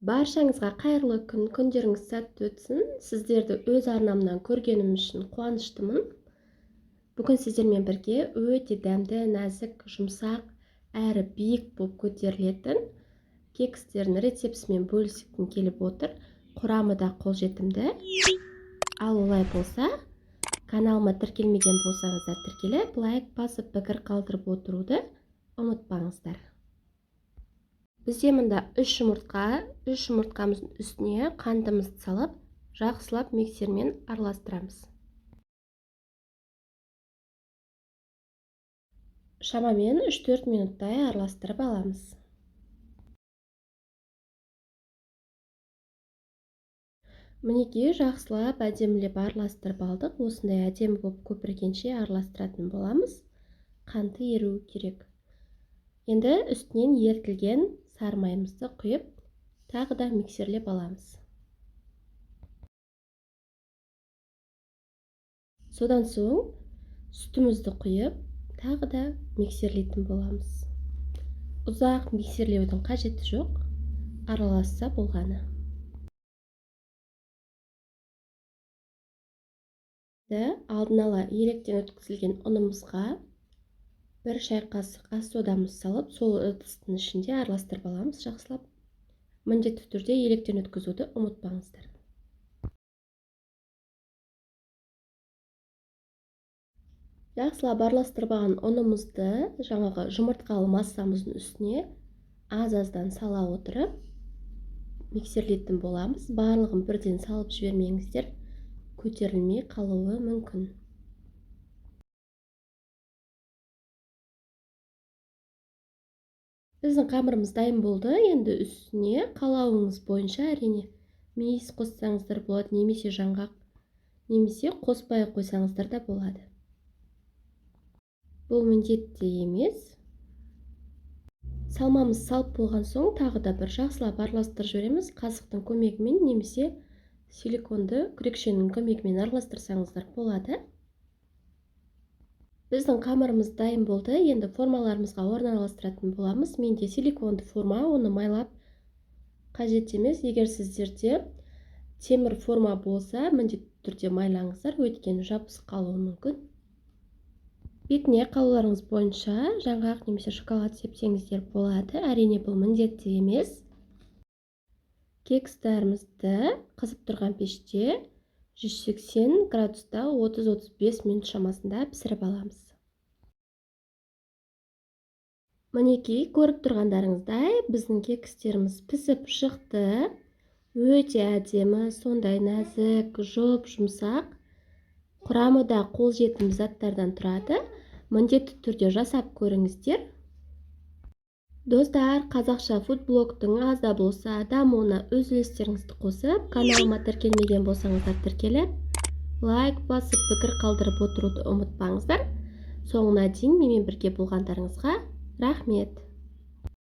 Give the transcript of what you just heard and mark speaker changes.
Speaker 1: Баршаңызға қайырлы күн, күндеріңіз сәтті өтсін. Сіздерді өз арнамнан көргенім үшін қуаныштымын. Бүгін сіздермен бірге өте дәмді, нәзік, жұмсақ, әрі биік болып көтерілетін кекстердің рецептісімен бөліскім келіп отыр. Құрамы да қолжетімді. Ал олай болса, каналыма тіркелмеген болсаңыздар тіркеліп, лайк басып, пікір қалдырып отыруды ұмытпаңыздар. Бізде мында 3 жұмыртқа, 3 жұмыртқамыздың үстіне қантымызды салып, жақсылап миксермен араластырамыз. Шамамен 3-4 минуттай араластырып аламыз. Мінекей, жақсылап әдемілеп араластырып алдық. Осындай әдемі болып көпіргенше араластыратын боламыз. Қанты еруі керек. Енді үстінен ерітілген сары майымызды құйып, тағы да миксерлеп аламыз. Содан соң сүтімізді құйып, тағы да миксерлейтін боламыз. Ұзақ миксерлеудің қажеті жоқ, араласса болғаны. Алдын ала електен өткізілген ұнымызға 1 шай қасық ас содамыз салып, сол ыдыстың ішінде араластырып аламыз жақсылап. Міндетті түрде електен өткізуді ұмытпаңыздар. Жақсылап араластырып алған ұнымызды жаңағы жұмыртқалы массамыздың үстіне аз-аздан сала отырып миксерлейтін боламыз. Барлығын бірден салып жібермеңіздер, көтерілмей қалуы мүмкін. Біздің қамырымыз дайын болды. Енді үстіне қалауыңыз бойынша әрине мейіз қоссаңыздар болады, немесе жаңғақ, немесе қоспай қойсаңыздар да болады. Бұл міндетті емес. Салмамыз салып болған соң тағы да бір жақсылап араластырып жібереміз. Қасықтың көмегімен немесе силиконды күрекшенің көмегімен араластырсаңыздар болады. Біздің қамырымыз дайын болды. Енді формаларымызға орналастыратын боламыз. Менде силиконды форма, оны майлап қажет емес. Егер сіздерде темір форма болса, міндетті түрде майлаңыздар, өйткені жабысып қалуы мүмкін. Бетіне қалауларыңыз бойынша жаңғақ немесе шоколад сепсеңіздер болады. Әрине бұл міндетті емес. Кекстерімізді қызып тұрған пеште 180 градуста 30-35 минут шамасында пісіріп аламыз. Мінекей, көріп тұрғандарыңыздай, біздің кекстеріміз пісіп шықты. Өте әдемі, сондай нәзік, жұп-жұмсақ. Құрамы да қолжетімді заттардан тұрады. Міндетті түрде жасап көріңіздер. Достар, қазақша фудблогтың аз да болса дамуына өз үлестеріңізді қосып, каналыма тіркелмеген болсаңыздар тіркеліп, лайк басып, пікір қалдырып отыруды ұмытпаңыздар. Соңына дейін менімен бірге болғандарыңызға рахмет.